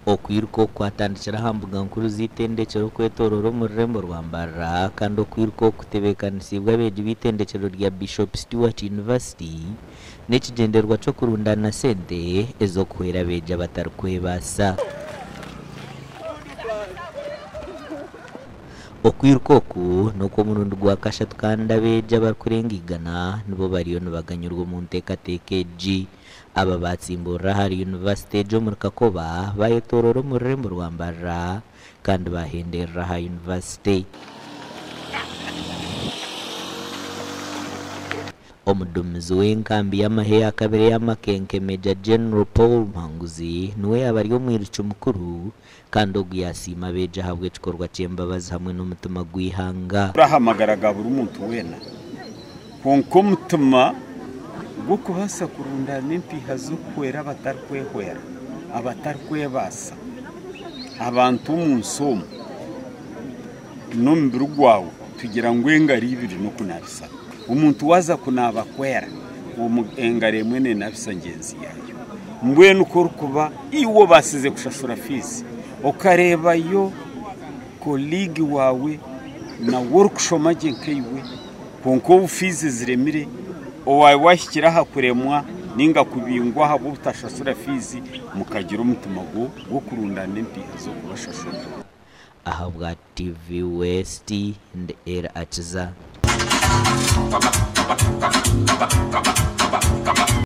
Okwiruka oku kwatandikire aha mbuga nkuru z'eitendekyero okwetooroora omu rurembo rwa Mbarara kandi okwiruka oku kutebeekanisiibwe abeegi b'eitendekyero rya Bishop Stuart University n'ekigyendererwa ky'okurundaana sente ez'okuhwera abeegi abatarikwebaasa. Okwiruka oku n'okw'omurundi gwa kashatu kandi abeegi abarikurenga igana nibo bariyo nibaganyirwa omu nteekateeka egi. Aba baatsimburira ahari yunivasite egi omuri Kakoba baayetooroora omu rurembo rwa Mbarara kandi baahenderera aha yunivasite. Omuduumizi w'enkambi y'amahe ya kabiri eya Makenke, Major General Paul Muhanguzi niwe yaaba ari omwiruki mukuru kandi ogu yaasiima abeegi ahabw'ekikorwa ky'embabazi hamwe n'omutima gw'eihanga. Aha magara ga buri muntu weena, kwonka omutima gw'okubaasa kurundaana empiiha z'okuhwera abatarikwehwera, abatarikwebaasa, abantu omu nsi omu n'omubiri gwawe tugira ngu engaro ibiri n'okunaabisa. Omuntu waaza kunaaba kwera, engaro emwe neenaabisa ngyenzi yaayo. Mbwenu ku orikuba iwe obaasize kushashura fiizi, okareebayo koliigi waawe nawe orikushoma gye nkaiwe, kwonka obu fiizi ziremire, owaawe waahikire aha kuremwa nainga kubingwa ahabw'obutashashura fiizi, mukagira omutima gw'okurundaana empiiha z'okubashashurira. Ahabwa TV West, ndi Elly Akiza.